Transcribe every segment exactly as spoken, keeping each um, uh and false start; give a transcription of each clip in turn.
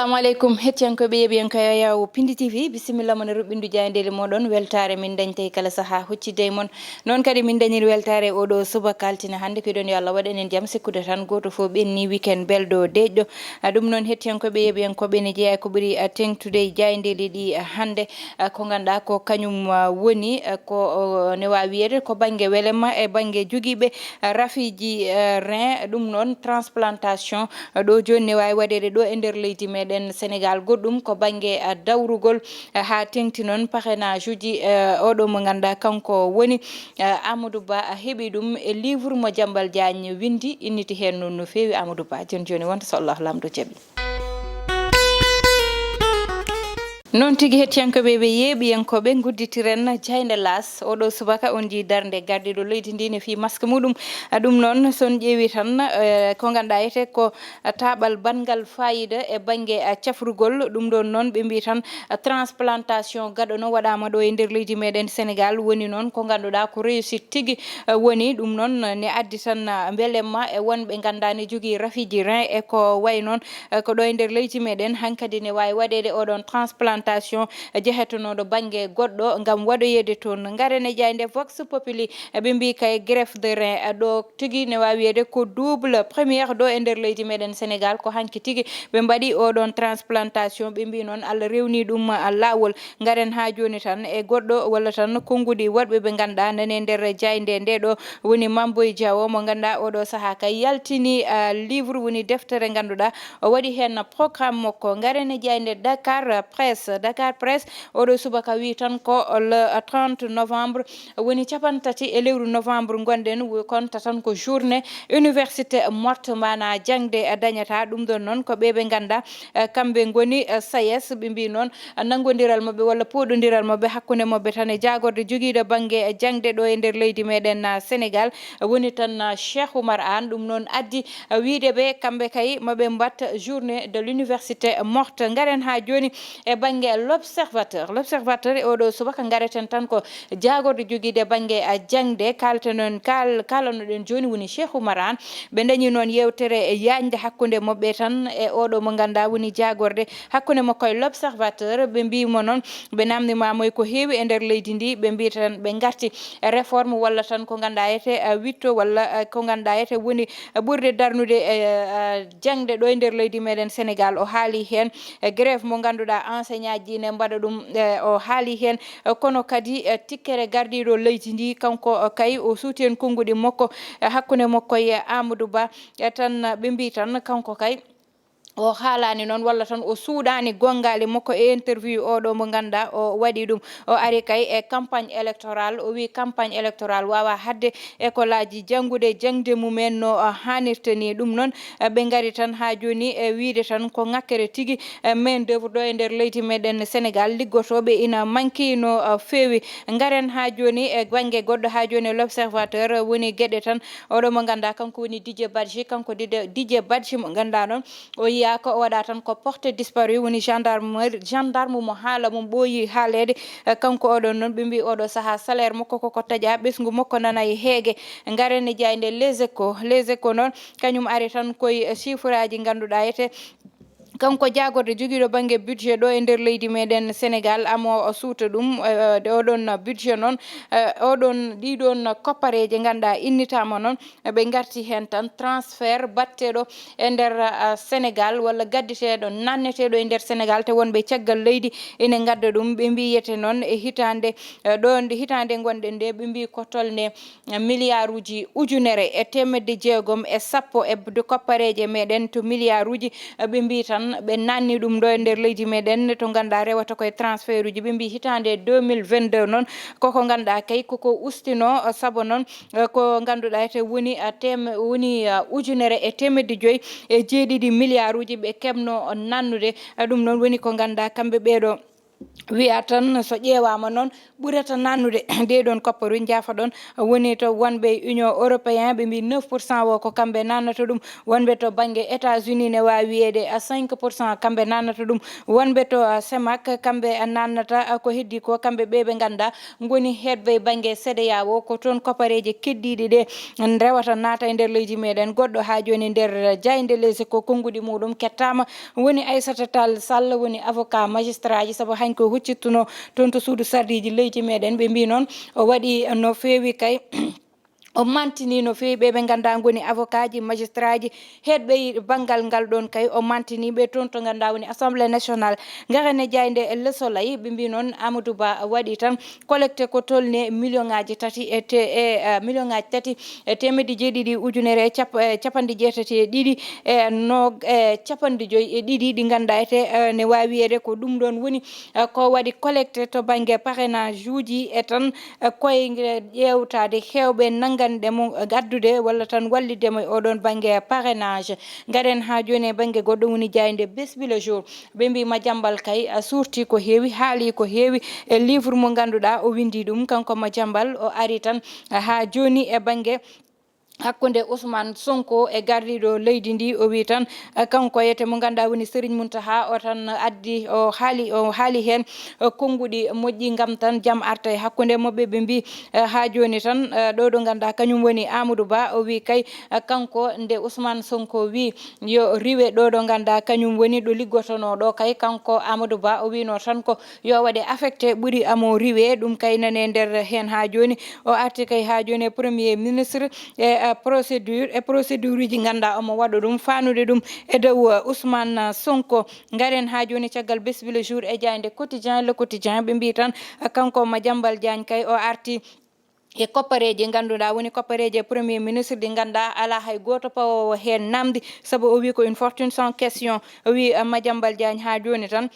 Assalamu aleykum, hettiyankooɓe, yeeɓiyankooɓe Yawo Pindi T V, bisimilla mon e ruɓɓindu jaayndeeli mooɗon. Weltaare min dañtay kala sahaa huccitde e mon. Noon kadi min dañiri weltaare oɗo subaka altine hannde. Ko iɗon yo Allah waɗ enen jam, sikkude tan gooto fof ɓenni weekend belɗo deeƴɗo. Ah, ɗum noon, hettiyankooɓe, yeeɓiyankooɓe, ne jeyaa ko ɓuri, ah, teeŋtude e jaayndeeli ɗi, ah, hannde. Ah, ko ngannduɗaa ko kañum, ah, woni, ah, ko, oh, ne waawi wiyeede ko bannge welema e bannge jogiiɓe, ah, rafiiji, ah, rein, ɗum noon transplantation, ah, ɗo jooni ne waawi waɗeede ɗo e nder leydi meɗen Sénégal. Goɗɗum ko bannge, ah, dawrugol, ah, haa teeŋti noon parrainage uji, ah, oɗo mo ngannduɗaa kanko woni, ah, Amadou Ba, ah, heɓi ɗum e livre mo Jambal Diagne winndi, inniti heen noon no feewi Amadou Ba. Jooni jooni wonta so Allah Laamɗo jaɓi. Noon tigi, hettiyankooɓe ɓe yeeɓiyankooɓe, ngudditiren jaaynde Laas. Oɗo subaka on njii darnde gardiiɗo leydi ndi ne fii masque muɗum. Ɗum noon, so on ƴeewi tan, eh, ko ngannduɗaa etee ko taaɓal banngal faayiida e bannge, eh, cafrugol. Ɗum ɗoon noon, ɓe mbii tan, eh, transplantation gaɗo no waɗaama ɗo e nder leydi meɗen Sénégal. Woni noon ko ngannduɗaa ko réussite tigi, eh, woni. Ɗum noon ne addi tan, eh, mbelemma e wonɓe ngannduɗaa ne jogii rafiiji rein e ko wayi noon. Eh, ko ɗo e nder leydi meɗen hankadi ne waawi waɗeede oɗon transplantation, eh, jehetonooɗo bannge goɗɗo ngam waɗoyeede toon. Ngaren e jaaynde Vox Populi, eh, ɓe mbii kay greffe de rein, eh, ɗo tigi ne waawi wiyeede ko double première ɗo e nder leydi meɗen Sénégal. Ko hanki tigi ɓe mbaɗi oɗon transplantation. Ɓe mbii noon Allah rewni ɗum, eh, laawol. Ngaren haa jooni tan e goɗɗo walla tan konnguɗi waɗɓe ɓe ngannduɗaa nani e nder jaaynde nde ɗo woni Mamboy Diawo mo ngannduɗaa oɗo sahaa kay yaltini, ah, livre woni deftere ngannduɗaa o waɗi heen programme makko. Ngaren e jaaynde Dakar Presse. Dakar Presse oɗo subaka wii tan ko le trente novembre woni capantati e lewru novembre ngonɗen, wi-, konta tan ko journée université morte, maanaa jaŋde dañataa. Ɗum ɗoon noon ko ɓe ɓe ngannduɗaa, eh, kamɓe ngoni, eh, SAES, ɓe mbii noon, eh, nanngondiral maɓɓe walla pooɗondiral maɓɓe hakkunde maɓɓe tan e jaagorɗe jogiiɗo bannge, eh, jaŋde ɗo e nder leydi meɗen, eh, Sénégal, eh, woni tan, eh, Cheikh Oumar Anne. Ɗum noon addi, eh, wiide ɓe kamɓe kay maɓe mbaɗ journée de l'université morte. Ngaren haa jooni e bannge L'Observateur. L'Observateur e oɗo subaka ngareten tan ko jaagorɗe jogiiɗe bannge, a, jaŋde. Kaalten noon, kaal-, kaalanoɗen jooni woni Cheikh Oumar Anne. Ɓe dañi noon yeewtere e yaajde hakkunde maɓɓe tan e oɗo mo ngannduɗaa woni jaagorɗe hakkunde makko e L'Observateur. Ɓe mbii mo noon, ɓe naamndiima mo e ko heewi e nder leydi ndi. Ɓe mbii tan ɓe ngarti e réforme walla tan ko ngannduɗaa etee, a, witto walla, a, ko ngannduɗaa etee woni ɓurde darnude, e, e, jaŋde ɗo e nder leydi meɗen Sénégal. O haali heen, e, grève mo ngannduɗaa enseignant ji ne mbaɗa ɗum, e, o haali heen, e, kono kadi, e, tikkere gardiiɗo leydi ndi, kanko, e, kay o suuti heen konnguɗi makko, e, hakkunde makko e Amadou Ba, e, tan ɓe mbii tan kanko kay o haalaani noon walla tan o suuɗaani gonngaali makko e interview oɗo mo ngannduɗaa o waɗi ɗum. O ari kay e campagne électorale, o wii campagne électorale waawaa haɗde école aji janngude jaŋde mum en no, ah, haanirta ni. Ɗum noon, ah, ɓe ngari tan haa jooni e wiide tan ko ŋakkere tigi, eh, main d'œuvre ɗo e nder leydi meɗen Sénégal, liggotooɓe ina manki no, ah, feewi. Ngaren haa jooni e bannge goɗɗo, haa jooni e L'Observateur woni geɗe tan. Oɗo mo ngannduɗaa kanko woni Didier Badji, kanko Didier, Didier Badji mo ngannduɗaa noon o yiyaa ko o waɗa tan ko porté disparu, woni gendarmerie, gendarme mo haala mum ɓooyi haaleede. Eh, kanko oɗon noon, ɓe mbii oɗo sahaa salaire makko koko taƴa, ɓesngu makko nana e heege. Ngaren e jaaynde Les Échos. Les Échos noon, kañum ari tan koye, eh, chiffre aji ngannduɗaa etee kanko jaagorɗe jogiiɗo bannge budget ɗo e nder leydi meɗen Sénégal, amo o suuta ɗum, eh, de oɗon budget noon, eh, oɗon, ɗiɗon koppareeje ngannduɗaa innitaama noon, ɓe ngarti heen tan transfert batteɗo e nder, ah, Sénégal walla gadditeɗo, nanneteɗo e nder Sénégal, te wonɓe caggal leydi ina ngadda ɗum. Ɓe mbii yete noon e hitaande, eh, ɗo nde hitaande ngonɗen nde, ɓe mbii ko tolne, eh, milliard uji ujunere e teemedde jeegom e sappo e bde koppareeje meɗen to milliard uji, eh, ɓe mbii tan ɓe nanni ɗum ɗo e nder leydi meɗen to ngannduɗaa rewata koye transfert uji. Ɓe mbii hitaande deux mille vingt-deux noon koko ngannduɗaa kay koko ustino, eh, sabu noon eh, ko ngannduɗaa ete woni, eh, tem-, woni, eh, ujunere e teemedde joyi e jeeɗiɗi milliard uji ɓe keɓno nannude. Eh, ɗum noon woni ko ngannduɗaa kamɓe ɓeeɗo Wiya tan so ƴeewaama noon, ɓurata naannude. Ɗee ɗoon kopparuuji, njaafa ɗoon, woni to wonɓe Union Européen, ɓe mbii neuf pour cent o ko kamɓe naannata ɗum. Wonɓe to bannge États-Unis ne waawi wiyeede cinq pour cent kamɓe naannata ɗum. Wonɓe to, ah, CEMAC, kamɓe naannata, ah, ko heddii ko, kamɓe ɓee ɓe nganndaa ngoni heedɓe bannge CEDEAO, ko toon koppareeje keddiiɗe ɗe rewata naata e nder leydi meɗen. Goɗɗo haa jooni nder jaaynde Les Échos, konnguɗi muɗum kettaama, woni Aissata Tall Sall, woni avocat magistraaji, sabu hankki o huccittuno toon to suudu sarɗiiji leydi meɗen. Ɓe mbii noon o waɗi no feewi kay. O mantini no feewi ɓe ɓe nganndaa ngoni avocat ji, magistraaji, heedɓe banngal ngal ɗoon kay, o mantini ɓe toon to nganndaa woni Assemblée nationale. Ngaren e jaaynde Le Soleil, ɓe mbii noon Amadou Ba waɗi tan collecte ko tolni million ngaaji tati e te-, e, eh, million ngaaji tati e teemedde jeeɗiɗi ujunere e cap-, e capanɗe jeetati e ɗiɗi e no-, e capanɗe joyi e ɗiɗi ɗi nganndaa ete, eh, ne waawi wiyeede ko ɗum ɗoon woni, eh, ko waɗi collecte to bannge parrainage uji e tan, eh, koye ƴeewtaade heewɓe nannganɗe mo addude walla tan wallitde mo e oɗoon bannge parrainage. Ngaren haa jooni e bannge goɗɗo woni jaaynde Bés Bi Le Jour. Ɓe mbii Madiambal kay, a, suurtii ko heewi, haalii ko heewi e livre mo ngannduɗaa o winndii ɗum. Kanko Madiambal o ari tan, a, haa jooni e bannge hakkunde Ousmane Sonko e gardiiɗo leydi ndi. O wii tan, a, kanko e te mo ngannduɗaa woni Serigne Mountakha, o tan addi, o haali, o haali heen, a, konnguɗi moƴƴi ngam tan jam arta e hakkunde maɓɓe. Ɓe mbii, a, haa jooni tan, a, ɗo ɗo ngannduɗaa kañum woni Amadou Ba, o wii kay, a, kanko nde Ousmane Sonko wii yo riwe ɗo ɗo ngannduɗaa kañum woni ɗo liggotonoo ɗo kay, kanko Amadou Ba o wiinoo tan ko yo waɗe affecté ɓuri amo riwe. Ɗum kay nane nder heen haa jooni. O arti kay haa jooni e Premier ministre e, eh, procédure, e procédure uji ngannduɗaa omo waɗa ɗum, faanude ɗum e dow, eh, Ousmane Sonko. Ngaren haa jooni caggal Bés Bi Le Jour e jaaynde Quotidien, Le Quotidien, ɓe mbii tan, eh, kanko Madiambal Diagne kay o arti e koppareeje ngannduɗaa woni koppareeje Premier ministre ɗi ngannduɗaa alaa hay gooto pawoowo heen naamndi, sabu o wii ko une fortune sans question. O wii, eh, Madiambal Diagne haa jooni tan,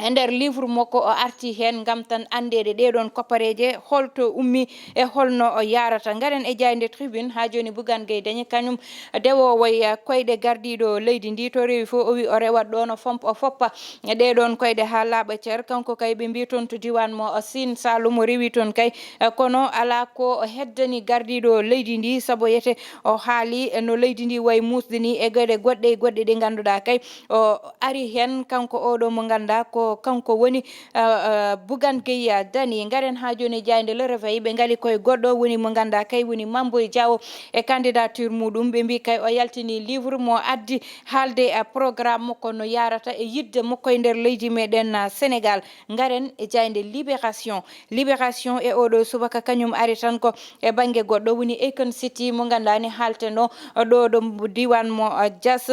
e nder livre makko o arti heen ngam tan anndeede ɗee ɗoon koppareeje, holto ummi e holno o yaarata. Ngaren e jaaynde Tribune, haa jooni Bougane Gueye Dany kañum dewoowo e koyɗe gardiiɗo leydi ndi, to rewi fof o wii o rewat ɗoon o fomp-, o foppa ɗee ɗoon koyɗe haa laaɓa cer. Kanko kay ɓe mbii toon to diiwaan mo Sine Saloum o rewi toon kay, kono alaa ko heddani gardiiɗo leydi ndi, sabu yete o haali no leydi ndi wayi muusde ni e geɗe goɗɗe e goɗɗe ɗe ngannduɗaa kay o ari heen, kanko oɗo mo ngannduɗaa ko kanko woni, ah, ah, Bougane Gueye Dany. Ngaren haa jooni e jaaynde Le Réveil, ɓe ngali koye goɗɗo woni mo ngannduɗaa kay woni Mame Boye Diao e candidature muɗum. Ɓe mbii kay o yaltini livre mo addi haalde, ah, programme makko no yaarata e yiɗde makko e nder leydi meɗen, ah, Sénégal. Ngaren e jaaynde Libération. Libération e oɗo subaka kañum ari tan ko e bannge goɗɗo woni Akon City mo ngannduɗaa ne haaltenoo ɗo ɗo diiwaan mo, ah, Diass.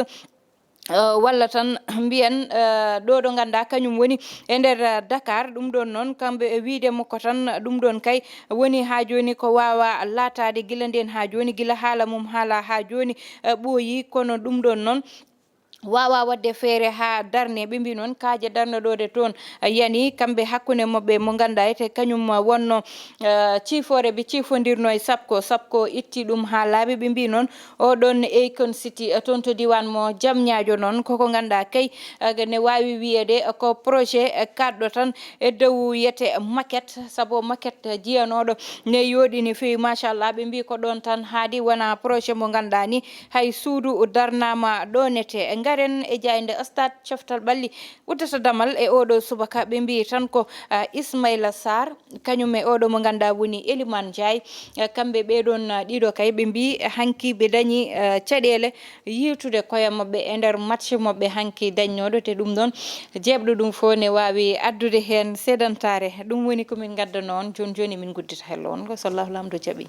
Eh, walla tan mbiyen, eh, ɗo ɗo ngannduɗaa kañum woni e nder, eh, Dakar. Ɗum ɗoon noon, kamɓe e wiyde makko tan, ɗum ɗoon kay woni haa jooni ko waawaa laataade gila ndeen haa jooni, gila haala mum haala haa jooni, eh, ɓooyi. Kono ɗum ɗoon noon waawaa waɗde feere haa darne. Ɓe mbii noon kaaje darnoɗoode toon, eh, yani kamɓe hakkunde maɓɓe mo ngannduɗaa ete kañum wonnoo, eh, ciifoore ɓe ciifondirnoo e sappo, sappo itti ɗum haa laaɓi. Ɓe mbii noon oɗon Akon City, eh, toon to diiwaan mo Diamniadio noon, koko ngannduɗaa kay, eh, ne waawi wiyeede ko projet, eh, kaɗɗo tan e dow wiyete maquette, sabu maquette jiyanooɗo ne yooɗi no feewi, machallah. Ɓe mbii ko ɗoon tan haaɗi, wonaa projet mo ngannduɗaa ni hay suudu darnaama ɗoon ete. Ngaren e jaaynde Stade, coftal ɓalli uddata damal e oɗo subaka. Ɓe mbii tan ko, ah, Ismaïla Sarr, kañum e oɗo mo ngannduɗaa woni Elimane Ndiaye. Eh, kamɓe ɓee ɗoon, ah, ɗiɗo kay, ɓe mbii, eh, hanki ɓe dañi, eh, caɗeele yiitude koye maɓɓe e nder match maɓɓe hanki dañnooɗo. Te ɗum ɗoon, jeeɓɗo ɗum fof ne waawi addude heen seedantaare. Ɗum woni ko min ngaddanoo on. Jooni jooni min nguddita hello on, ko so Allahu Laamɗo jaɓi.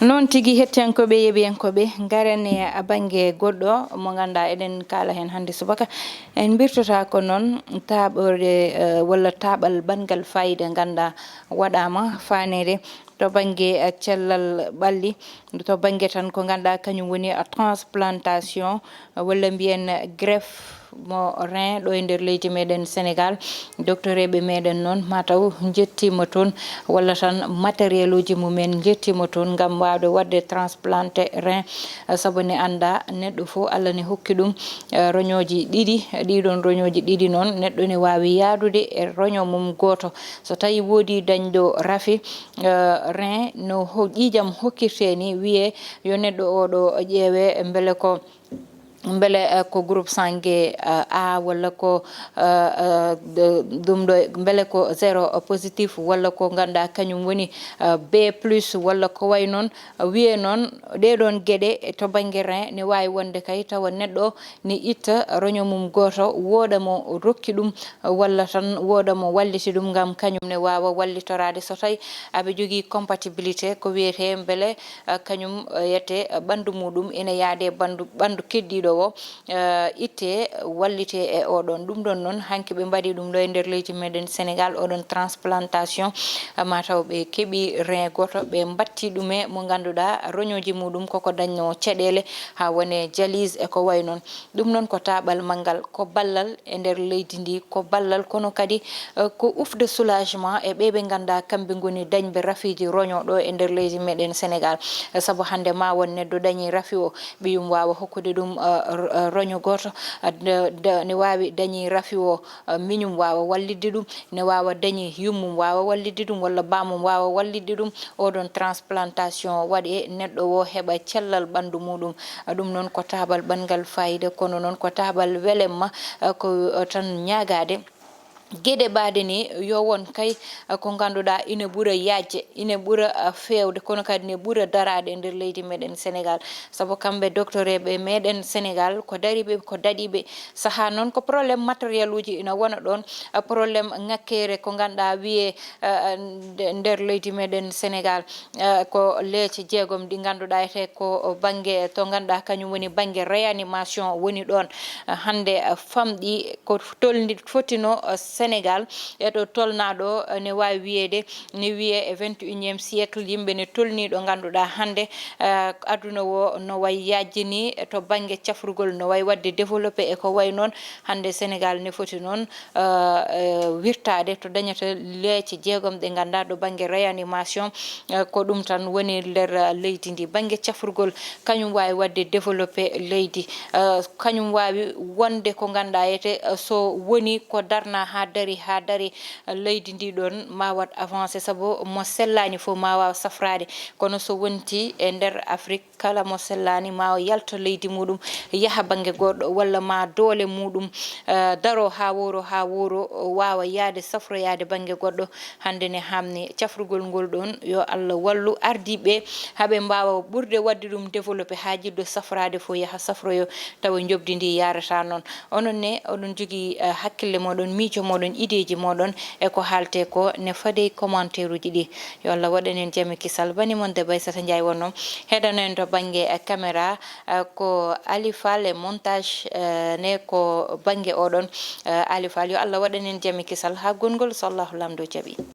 Noon tigi, hettiyankooɓe, yeeɓiyankooɓe, ngaren e bannge goɗɗo mo ngannduɗaa eɗen kaala heen hannde subaka. En mbirtotaako noon taaɓore, eh, walla taaɓal banngal faayiida ngannduɗaa waɗaama faaneede to bannge, eh, cellal ɓalli, to bannge tan ko ngannduɗaa kañum woni, eh, transplantation, eh, walla mbiyen greffe mo rein ɗo e nder leydi meɗen Sénégal. Docteur eɓe meɗen noon mataw njettima toon, walla tan matériel uji mumen njettima toon ngam wawde wadde transplanté rein. Sabu ne anda neɗɗo fof Allah ne hokki ɗum eh, roñooji ɗiɗi. Ɗiɗon roñooji ɗiɗi noon neɗɗo ne wawi yaadude e roño mum gooto. So tawi woodi dañɗo rafi eh, rein no ho- ƴiiƴam hokkirte ni, wiye yo neɗɗo oɗo ƴeewe mbele ko mbele eh, ko groupe sange eh, A walla ko eh, eh, d- ɗum ɗo mbele ko zéro positif walla ko ganduɗa kañum woni eh, B plus walla ko way noon. Wiye noon ɗeɗon geɗe to banggue rein ne wawi wonde kay tawa neɗɗo ne itta roño mum gooto, wooɗa mo rokki ɗum walla tan wooɗa mo walliti ɗum ngam kañum ne wawa wallitoraade. So tawi aɓe jogii compatibilité ko wiyetee mbele eh, kañum eh, yette eh, ɓanndu muɗum ina yaade ɓanndu ɓanndu keddiiɗo o eh, itte wallite e oɗon. Ɗum ɗon noon hanki ɓe mbaɗi ɗum ɗo e nder leydi meɗen Sénégal, oɗon transplantation eh, mataw ɓe keɓi rein gooto ɓe mbatti ɗume mo ngannduɗaa roñooji muɗum koko dañno ceɗeele haa wone dialyse e ko way noon. Ɗum noon ko taaɓal manngal, ko ballal e nder leydi ndi, ko ballal kono kadi eh, ko ouf de soulagement e ɓe ɓe ngannduɗaa kamɓe ngoni dañɓe rafiiji roño ɗo e nder leydi meɗen Sénégal. Eh, sabu hannde ma won neɗɗo dañi rafi o ɓiyum wawa hokkude ɗum eh, r- eh, roño goto eh, de- de- ne wawi dañi rafi o eh, miñum wawa wallidde ɗum, ne wawa dañi yummum wawa wallidde ɗum walla bamum wawa wallidde ɗum. Oɗon transplantation waɗe neɗɗo o heɓa cellal ɓandu muɗum. Eh, ɗum noon ko tabal ɓangal fayida kono noon ko tabal welemma eh, ko eh, tan ñagade. Geɗe baɗe ni yo won kay eh, ko ganduɗa ina ɓura yajje, ina ɓura eh, fewde kono kadi ne ɓura darade e nder leydi meɗen Sénégal. Sabu kamɓe docteur eɓe meɗen Sénégal ko dariɓe ko daɗiɓe saaha noon ko problème matériel uji ina wona ɗon eh, problème ngakkere ko ganduɗa wiye eh, nde- nder leydi meɗen Sénégal eh, ko leece jeegom ɗi ganduɗa ete ko banggue to ganduɗa kañum woni banggue réanimation woni ɗon. Eh, hande eh, famɗi ko tolni fotino eh, Sénégal e ɗo tolnaɗo eh, ne wawi wiyede ne wiye e vingt et unième siècle yimɓe ne tolni ɗo ganduɗa hande eh, aduna o no way yajjini to banggue cafrugol no way wadde développé e ko way noon. Hande Sénégal ne foti noon eh, eh, wirtade to dañata leece jeegom ɗe ganduɗa ɗo banggue réanimation eh, ko ɗum tan woni nder eh, leydi ndi banggue cafrugol kañum wawi wadde développé leydi eh, kañum wawi wonde ko ganduɗa yete eh, so woni ko darna ha dari ha dari eh, leydi ndi ɗon ma wat avancé sabu mo sellani fof ma waw safrade. Kono so wonti e nder Afrique kala mo sellani ma o yalta leydi muɗum yaha banggue goɗɗo walla ma doole muɗum eh, daro ha woro ha woro wawa yaade safroyade banggue goɗɗo. Hande ne hamni cafrugol ngol ɗon yo Allah wallu ardiɓe haɓe mbawa ɓurde wadde ɗum développé ha jiɗɗo safrade fof yaha safroyo tawa jobdi ndi yarata noon. Onon ne oɗon jogui eh, hakkille moɗon miijo moɗon ideji moɗon e ko haalte ko ne faade commentaire uji ɗi. Yo Allah waɗan en jami kisal bani mon de Baysata Ndiaye wonno heɗano en to banggue eh, caméra eh, ko Ali Fall e montage eh, ne ko banggue oɗon eh, Ali Fall yo Allah waɗan en jami kisal ha gongol so Allahu lamdo jaaɓi.